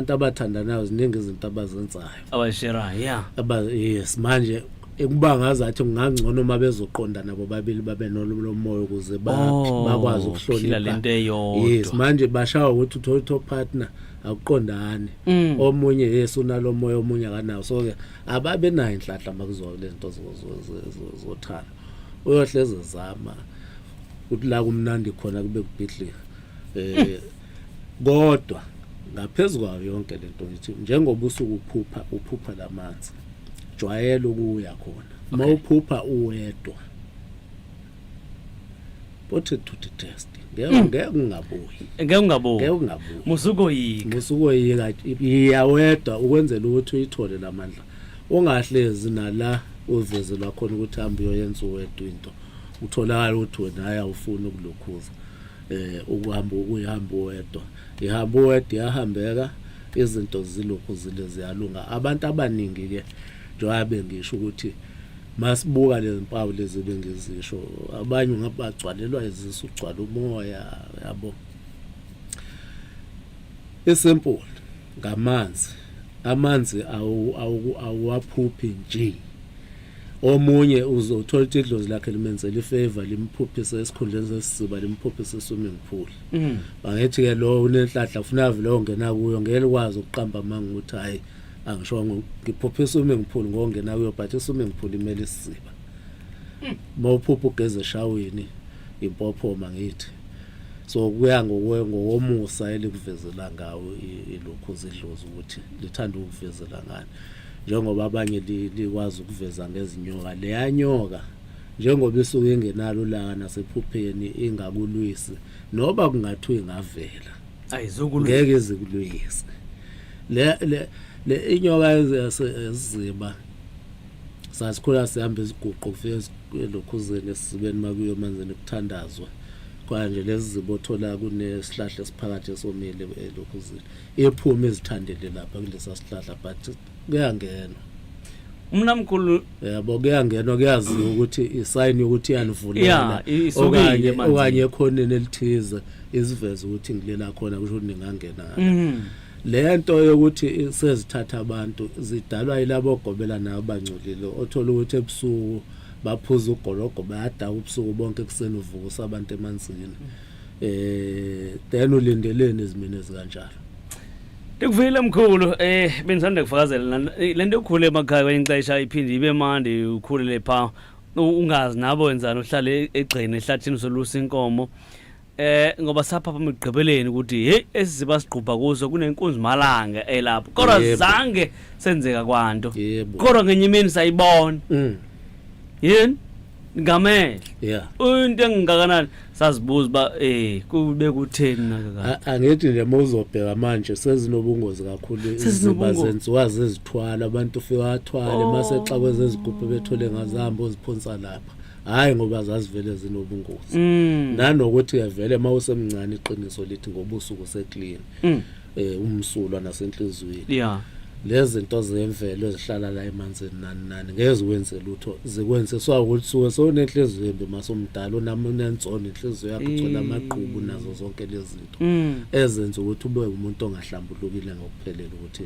B: abathandanayo ziningi izinto abazenzayo
A: abasherayo, yeah.
B: Aba yes, manje ekuba ngazathi kungangcono uma bezoqondana bobabili, babe nolomoya ukuze bakwazi
A: phila
B: ukuhlonipha
A: lento eyodwa.
B: Yes, manje bashawa ukuthi uthole top partner akuqondani, omunye yes unalomoya, omunye akanawo, so ke ababe nayo inhlanhla makuzwa lento zothando. Uyohleze zama ukuthi la kumnandi khona kube kubhidlika. Kodwa ngaphezulu kwayo yonke lento, ngithi njengoba usuku uphupha, uphupha lamanzi, jwayela ukuya khona. Uma uphupha uwedwa, put it to the test, ngeke ungabuyi.
A: Ngeke ungabuyi.
B: Ngeke ungabuyi.
A: Musukoyika.
B: Musukoyika, iya wedwa ukwenzela ukuthi uyithole lamandla. Ungahlezi nala uvezelwa khona ukuthi hamba uyoyenza uwedwa into, utholakala ukuthi wena hayi, awufuni ukulokhuza ukuhamba, uyihamba uwedwa, ihamba uwedwa, iyahambeka izinto, zilokhu zile ziyalunga. Abantu abaningi ke, njengoba bengisho ukuthi masibuka lezi mpawu lezi bengizisho, abanye ungabagcwalelwa izisu, ugcwala umoya, yabo. Isimple, ngamanzi. Amanzi awuwaphuphi nje. Omunye uzothola ukuthi idlozi lakhe limenzela ifavor, limphuphise esikhundleni sesiziba limphuphise swimming pool. Bangithi ke lo unenhlanhla, ufuna vele ongena kuyo, ngeke likwazi ukuqamba amanga ukuthi hayi, angisho ngiphupha swimming pool ngongena kuyo, but swimming pool imele isiziba. Mawuphupha ugeze eshaweni, impophoma, ngithi so kuya ngokomusa elikuvezela ngawo ilokhu zidlozi, ukuthi lithanda ukuvezela ngani, njengoba abanye likwazi ukuveza ngezinyoka. Leya nyoka njengoba isuke ingenalo ulaka nasephupheni, ingakulwisi, noba kungathiwa ingavela,
A: ayizukulwisa.
B: Ngeke izikulwise. Le inyoka esiziba, sasikhula sihamba iziguqo, kufike elokhuzeni esizibeni, makuyo emanzini kuthandazwe. Kwa nje lezi zibothola kunesihlahla esiphakathi esomile elokhuzini, iphume izithandele lapha kulesa sihlahla, but kuyangenwa.
A: Umnamkhulu.
B: Yabo, kuyangenwa, kuyaziwa ukuthi isayini yokuthi iyanivulela.
A: Yeah, isukile
B: okanye
A: emanzini.
B: Okanye ekhoneni elithize isiveze ukuthi ngilela khona, kusho ukuthi ningangena. Le nto yokuthi sezithatha abantu zidalwa yilabo gobela nabo bangcolile, othola ukuthi ebusuku baphuza ugologo, bayadaka ubusuku bonke, ekuseni uvukusa abantu emanzini, then ulindeleni izimini ezikanjalo?
A: Ndikuvile mkhulu, bendisanda kufakazela le nto yokukhula emakhaya kwenye ixesha iphinde ibe mandi, ukhulele phaa ungazi nabo wenzani, uhlale egxeni ehlathini usolusa inkomo, ngoba saphaphama ekugqibeleni ukuthi hey, esiziba sigqubha kuso kunenkunzi malanga elapho, kodwa zange senzeka kwanto. Kodwa ngenye imini sayibona. Yini ngamehlo into engingakanani, sazibuza uba kube kutheni nakakade.
B: Angithi nje uma uzobheka manje sezinobungozi kakhulu iziba.
A: Sezinobungozi.
B: Zenziwa zezithwala, abantu ufike athwale mase xa kwezezigubhu bethole ngazihamba uziphonsa lapha, hhayi ngoba zazivele zinobungozi. Nanokuthi ke vele uma usemncane, iqiniso lithi ngoba usuke useclean, umsulwa nasenhliziyweni, lezi zinto zemvelo ezihlala la emanzini nani nani ngeke zikwenze lutho, zikwenziswa ukuthi suke sewunenhliziyo embi masumdala, unenzondo, inhliziyo yakho igcwele amagqubu nazo zonke lezi zinto ezenza ukuthi ube umuntu ongahlambulukile ngokuphelele, ukuthi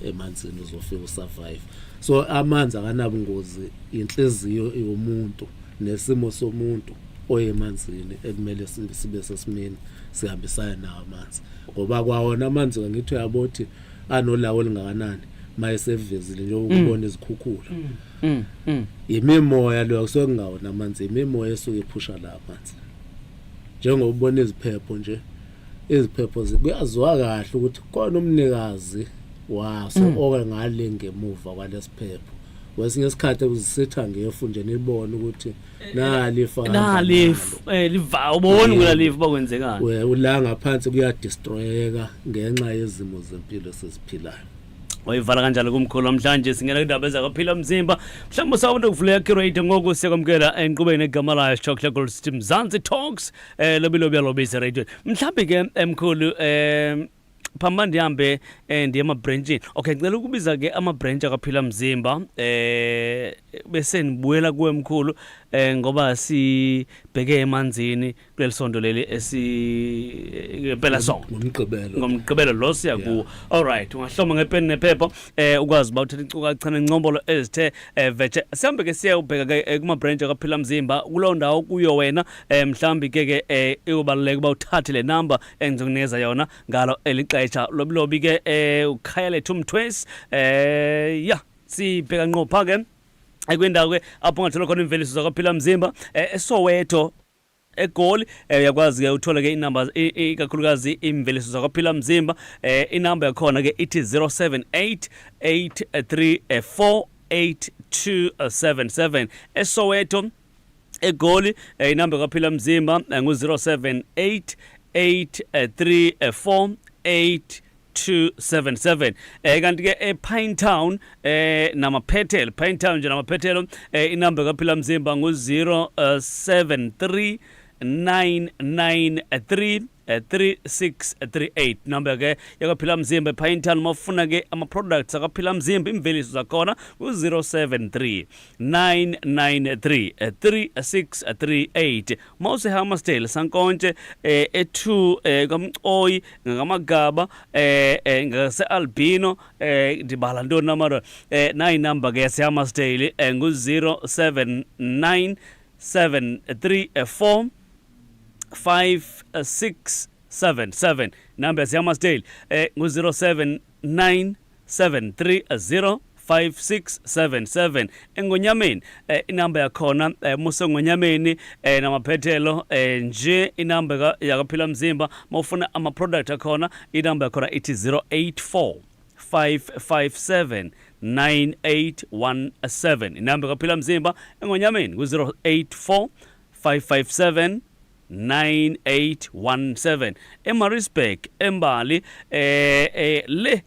B: emanzini uzofika usurvive. So amanzi akanabungozi, inhliziyo yomuntu nesimo somuntu oyemanzini ekumele sibe sesimeni sihambisane nawo amanzi, ngoba kwawona amanzi ngithi uyabothi anolawo elingakanani mayesevezile njengoba ubona izikhukhula. Imimoya leyo, kusuke kungawona amanzi, imimoya esuke iphusha la amanzi, njengoba ubona iziphepho nje. Iziphepho kuyaziwa kahle ukuthi khona umnikazi waso oke ngale ngemuva kwalesiphepho. Kwesinye isikhathi uzisitha ngefu nje, nibone ukuthi nalifa.
A: Nalifu liva ubona kulalifu bakwenzekani.
B: Ula ngaphansi kuyadestroyeka ngenxa yezimo zempilo esiziphilayo.
A: Wayivala kanjalo kumkhulu. Namhlanje singena kwindaba ezakaphila mzimba. Mhlawumbe usawumuntu ukuvuleka curate ngoku, siyakwamukela enkqubeni egama layo Chocolate Gold City Mzansi Talks, lobilobi yalobisa radio. Mhlawumbe ke emkhulu, phambi ndihambe ndiye emabhrentshini, okay, ngicela ukubiza ke amabhrentshi akaphila mzimba, bese nibuyela kuwe mkhulu, ngoba sibheke emanzini kuleli sonto leli esi ngempela sonto.
B: Ngomgqibelo.
A: Ngomgqibelo lo siya kuwo. Alright, ungahloma ngepeni nephepha, ukwazi uba uthathe inkcukacha nencombolo ezithe vetshe. Sihambe ke siye ubheka ke kuma branch akaphila mzimba kulowo ndawo kuyo wena. Mhlawumbi ke iyobaluleka uba uthathe le number engizokunikeza yona ngalo elixesha lobilobi ke ukhaya lethu mthwesi. Ya, sibheka ngqo pha ke kwindawo ke apho ungathola khona imveliso zakaphila mzimba, eSoweto, eGoli. Uyakwazi ke uthole ke inamba, ikakhulukazi imveliso zakwaphila mzimba. Inamba yakhona ke ithi 078 834 8277, eSoweto, eGoli. Inamba kaphila mzimba ngu-078 834 8277. Kanti ke ePinetown namaphethelo, Pinetown nje namaphethelo, inamba kaphila mzimba ngu-073 993 3638, number ke yakaphila mzimba ePinetown. Mawufuna ke ama-products akaphila mzimba, imveliso zakhona, ku-073 993 3638. MawuseHammarsdale, Sankontshe, e2, kwaMcoyi, ngakamagaba, ngase-Albino, ndibala ntoni namara, nayi number ke yaseHammarsdale, ngu-079 734 5677. Number yaseHammarsdale ngu-079 730 5677. Engonyameni, inamba yakhona, musengonyameni, namaphethelo, nje inamba yakaphila mzimba mawufuna ama-product akhona, inamba yakhona ithi 084 557 9817. Inamba kaphila mzimba engonyameni ku-084 557 9817. eMaritzburg, embali, le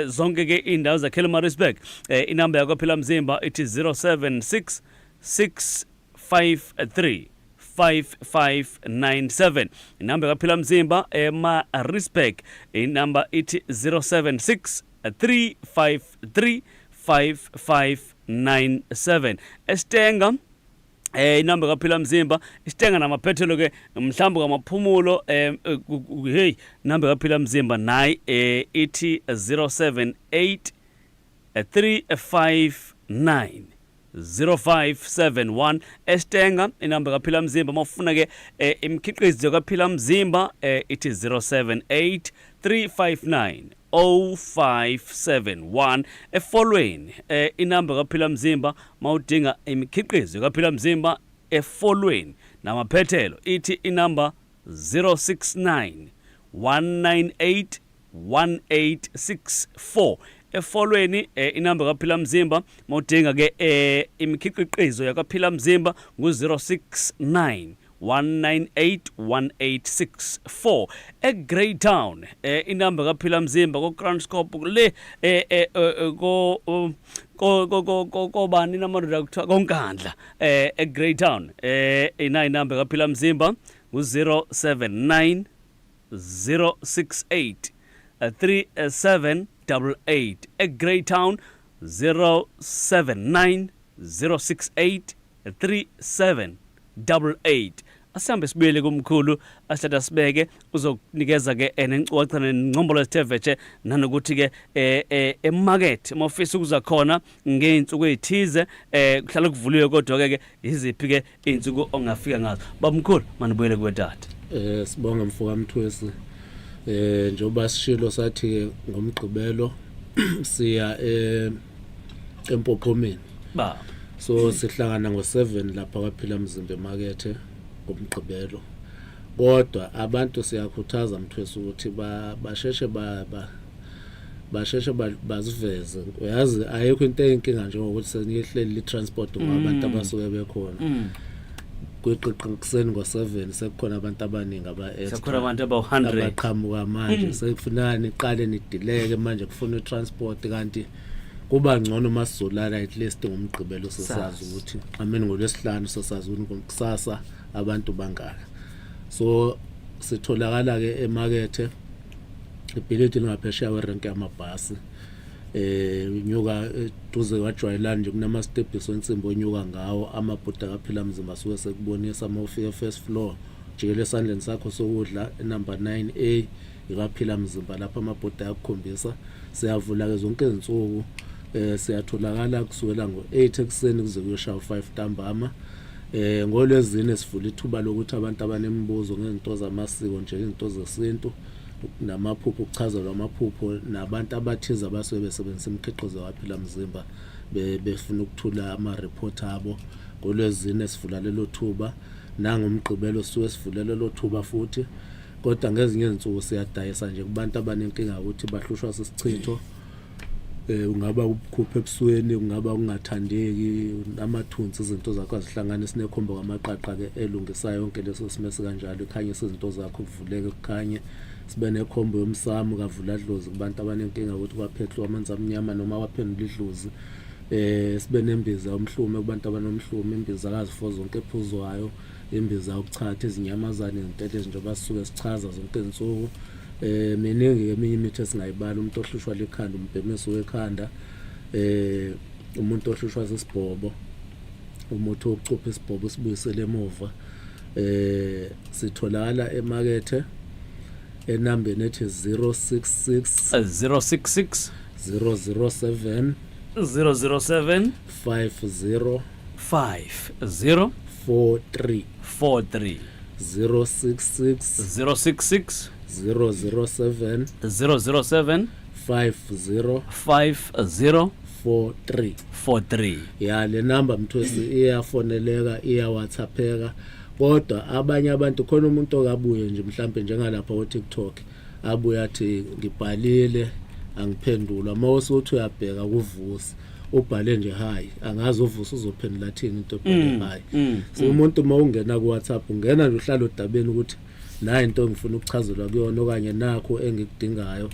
A: zonke ke indawo zakhela eMaritzburg, inamba yakwaphila mzimba ithi 076 653. 5597. Inamba kaPhila Mzimba eMaritzburg, inamba ithi 076 353 5597. Esitenga, inamba kaPhila Mzimba isitenga namaphethelo ke mhlawumbe kamaphumulo, hey, inamba kaPhila Mzimba nayi ithi 078 359 0571. Esitenga inamba kaPhila Mzimba, mawufuna ke imikhiqizo kaPhila Mzimba, ithi 078 359 0571. Efolweni, inamba kaPhila Mzimba mawudinga imikhiqizo kaPhila Mzimba efolweni namaphethelo, ithi inamba 069 198 1864. Efolweni, inamba kaPhila Mzimba mawudinga ke imikhiqizo yakaPhila Mzimba ngu-069 198 1864. eGreytown, inamba kaPhila Mzimba ko-Kranskop le, ko ko ko ko kobani namadoda kuthiwa koNkandla, eGreytown, ina inamba kaPhila Mzimba ngu-079 068 3788. eGreytown, 079 068 3788. Asihambe sibuyele kumkhulu, asihlala sibeke, uzokunikeza ke nencwacana nengcombolo ezithe vetshe, nanokuthi ke emarket mawufisa ukuza khona ngey'nsuku ey'thize, kuhlala kuvuliwe, kodwa ke ke iziphi ke iy'nsuku ongafika ngazo? Babamkhulu, manibuyele kuwe tata.
B: Sibonga mfoka Mthwesi. Njengoba sishilo sathi ke ngomgqibelo siya eMpophomeni.
A: Baba.
B: So sihlangana ngo7 lapha kwaPhila Mzimba emakethe ngomgqibelo. Kodwa abantu siyakhuthaza Mthwesi ukuthi basheshe basheshe baziveze. Uyazi ayikho into eyinkinga njengokuthi senihleli i-transport ngoba abantu abasuke bekhona kwiqiqi kuseni ngo7 sekukhona abantu abaningi aba extra.
A: Sekukhona abantu abawu-100.
B: Abaqhamuka manje, sekufuneka niqale nidileke manje, kufuna i-transport, kanti kuba ngcono uma sizolala at least ngomgqibelo sesazi ukuthi, I mean, ngolwesihlanu sesazi ukuthi kusasa abantu bangaka. So sitholakala ke emakethe, ibhilidi lingaphesheya kwerenki yamabhasi, unyuka eduze kwajwayelani nje, kunama steps wensimbi onyuka ngawo, amabhuda kaPhila Mzimba suke sekubonisa. Uma ufika first floor, jikele esandleni sakho sokudla, number 9A ikaPhila Mzimba lapha, amabhoda ayakukhombisa. Siyavula ke zonke izinsuku, siyatholakala kusukela ngo8 ekuseni kuze kuyoshaya u5 ntambama. Ngolwezine sivula ithuba lokuthi abantu abanemibuzo ngezinto zamasiko nje, izinto zesintu namaphupho, ukuchazelwa amaphupho, nabantu abathize abasuke besebenzisa imikhiqizo kaPhila Mzimba befuna ukuthula ama-report abo, ngolwezine sivula lelo thuba. Nangomgqibelo sisuke sivule lelo thuba futhi. Kodwa ngezinye izinsuku siyadayisa nje kubantu abanenkinga ukuthi bahlushwa sisichitho, ungaba ubukhupha ebusweni, kungaba ungathandeki, amathunzi, izinto zakho azihlangane. Sinekhombo kamaqaqa ke elungisa yonke leso simo esikanjalo, ikhanyisa izinto zakho, kuvuleke kukhanye. Sibe nekhombo yomsamo kavula dlozi kubantu abanenkinga ukuthi kwaphehlwa amanzi amnyama noma kwaphendula idlozi. Sibe nembiza yomhlume kubantu abanomhlume, imbiza kazifo zonke ephuzwayo, imbiza yokuchatha izinyamazane, izintethe, njengoba sisuke sichaza zonke izinsuku. Miningi eminye imithi esingayibala: umuntu ohlushwa likhanda, umbhemiso wekhanda, umuntu ohlushwa sisibhobo, umuthi wokucupha isibhobo sibuyisele emuva. Sitholakala emakethe enambeni ethi 066
A: 066
B: 007
A: 007
B: 50
A: 50
B: 43.
A: 43.
B: 066
A: 066
B: 007
A: 007
B: 50
A: 50
B: 43.
A: 43.
B: Ya, le number Mthwesi iyafoneleka, iya WhatsAppeka. Kodwa abanye abantu, khona umuntu okabuye nje mhlambe njengalapha ku TikTok, abuye athi ngibhalile angiphendulwa. Mawusuthi uyabheka kuvusi, ubhale nje hi, angazi uvusi uzophendula athini into ebhale hi. So umuntu uma ungena ku WhatsApp, ungena nje uhlala odabeni ukuthi nayi into engifuna ukuchazelwa kuyona okanye nakho engikudingayo.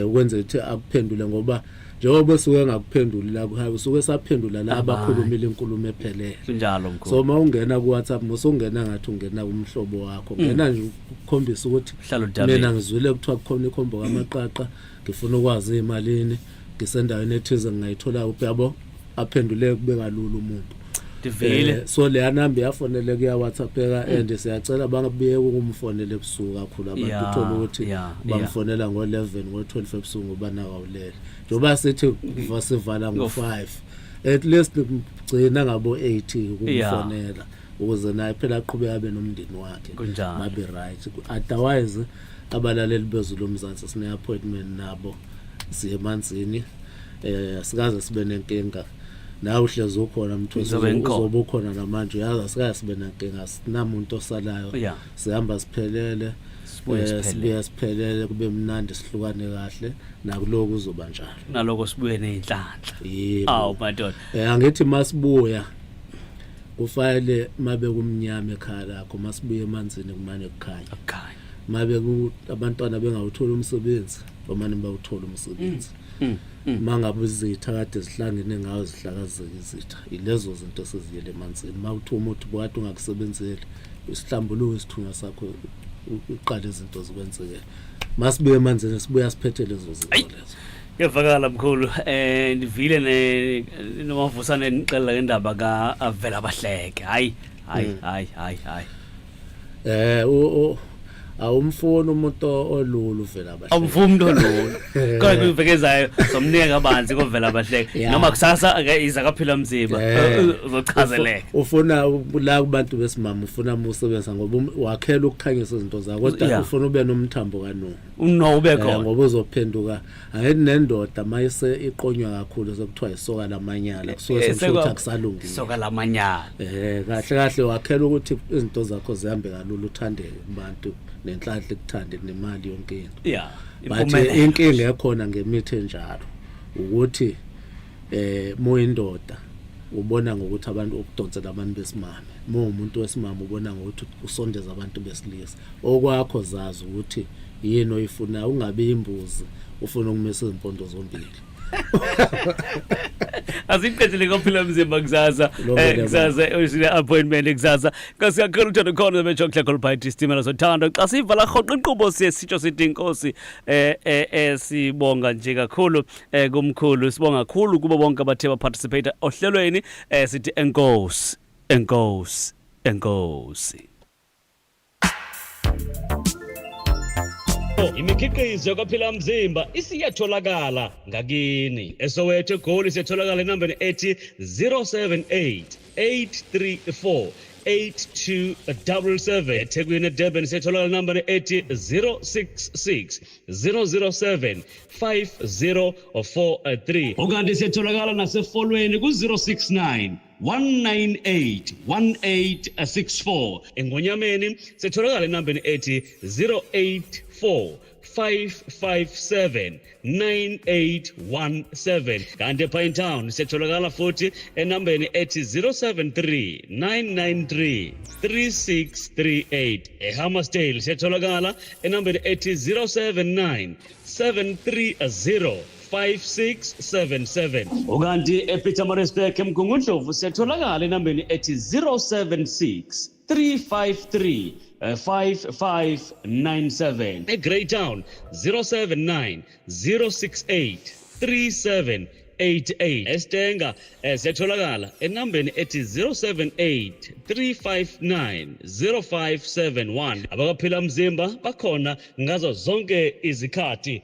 B: Ukwenza ukuthi akuphendule, ngoba njengoba esuke engakuphenduli la kuhayi, usuke esaphendula la abakhulumile inkulumo ephelele.
A: Kunjalo, mkhulu.
B: So uma ungena ku-WhatsApp, musungena ngathi ungena kumhlobo wakho, ngena nje ukukhombisa ukuthi
A: Hlala udabeni.
B: mina ngizwile kuthiwa kukhona ikhombo kamaqaqa, ngifuna ukwazi imalini, ngisendaweni ethize, ngingayithola kuphi, yabo? Aphendule kube kalula umuntu.
A: Ndivile.
B: So leya namba iyafonele kuya WhatsApp-eka, and siyacela bangabiyeke ukumfonela ebusuku kakhulu abantu. Uthola ukuthi bamfonela ngo-11, ngo-12 ebusuku, ngoba nakawulele, njengoba sithi kuva sivala ngo-5, at least gcina ngabo-8 ukumfonela, ukuze naye phela aqhubeke abe nomndeni wakhe. Babe right. Otherwise, abalaleli beZwi loMzansi, sine-appointment nabo, siye emanzini. Sikaze sibe nenkinga nawe, uhlezi ukhona, mthosi.
A: Ngizobe ngikhona.
B: Uzobe ukhona namanje, uyazi, asikaze sibe nenkinga, sinamuntu osalayo. Sihamba siphelele.
A: Sibuye siphelele.
B: Sibuye siphelele, kube mnandi, sihlukane kahle. Nakuloko kuzoba njalo.
A: Naloko sibuye ney'nhlanhla.
B: Yebo.
A: Awu madoda.
B: Angithi masibuya kufanele mabe kumnyama ekhaya lakho, masibuye emanzini kumane kukhanya.
A: Akukhanya.
B: Mabe abantwana bengawuthola umsebenzi, bamane bawuthola umsebenzi. Mangabe izitha kade zihlangene ngawo, zihlakazeke izitha. Ilezo zinto esiziyele emanzini. Mawuthi umuthi bukade ungakusebenzeli, isihlambuluko isithunywa sakho, uqale izinto zikwenzeke. Masibuye emanzini, sibuya siphethe lezo zinto lezo.
A: Kuyavakala, mkhulu. Ndivile ne nomavusane nixelela ngendaba ka Avela Bahleke. Hayi, hayi, hayi, hayi, hayi.
B: Awumfuni umuntu olulu vela bahle.
A: Awumfuni umuntu olulu. Kodwa kwivekezayo somnika kabanzi kovela bahleke. Noma kusasa ke iza kaphila mzimba uzochazeleka.
B: Ufuna la kubantu besimama, ufuna musebenza ngoba wakhela ukukhanyisa izinto zakho, kodwa ufuna ube nomthambo kanu.
A: Uno ube khona.
B: Ngoba uzophenduka, angithi nendoda mayise iqonywa kakhulu sekuthiwa isoka lamanyala, kusuke sekusho ukuthi akusalungile.
A: Soka lamanyala.
B: Kahle kahle wakhela ukuthi izinto zakho zihambe kalula, uthandeke kubantu, nenhlanhla ikuthande, nemali, yonke into. But
A: Impumelelo.
B: inkinga ekhona ngemithi enjalo ukuthi muyindoda ubona ngokuthi abantu ukudonsela abantu besimame, muwumuntu wesimame ubona ngokuthi usondeza abantu besilisa. Okwakho zazi ukuthi yini oyifunayo, ungabi imbuzi ufuna ukumisa izimpondo zombili.
A: Asiqedile kophila mzimba kusasa.
B: Lobele.
A: Kusasa usine appointment kusasa. Nkosi kakhulu, uthando khona bejoke khona isitimela sothando. Xa sivala rhoqo inkqubo siye sitsho sithi inkosi. Sibonga nje kakhulu kumkhulu, sibonga kakhulu kubo bonke abathe baparticipate ohlelweni. Sithi enkosi, enkosi, enkosi.
C: Imikhiqizo kaphila mzimba isiyatholakala ngakini eSoweto, eGoli siyatholakala enambeni ethi 078 834 8277. EThekwini, eDurban siyatholakala enambeni ethi 066 007 5043. Ukanti siyatholakala nasefolweni ku-069 198 1864. Engonyameni sitholakala enambeni ethi 084 557 9817. Kanti ePinetown siyatholakala futhi enambeni ethi 073 993 3638. eHammarsdale siyatholakala enambeni ethi 079 730 5677. Ukanti ePietermaritzburg, eMgungundlovu, siyatholakala enambeni ethi 076 353 5597. eGreytown 079 068 3788. Estenga siyatholakala enambeni ethi 078 359 0571. Abakaphila mzimba bakhona ngazo zonke izikhathi.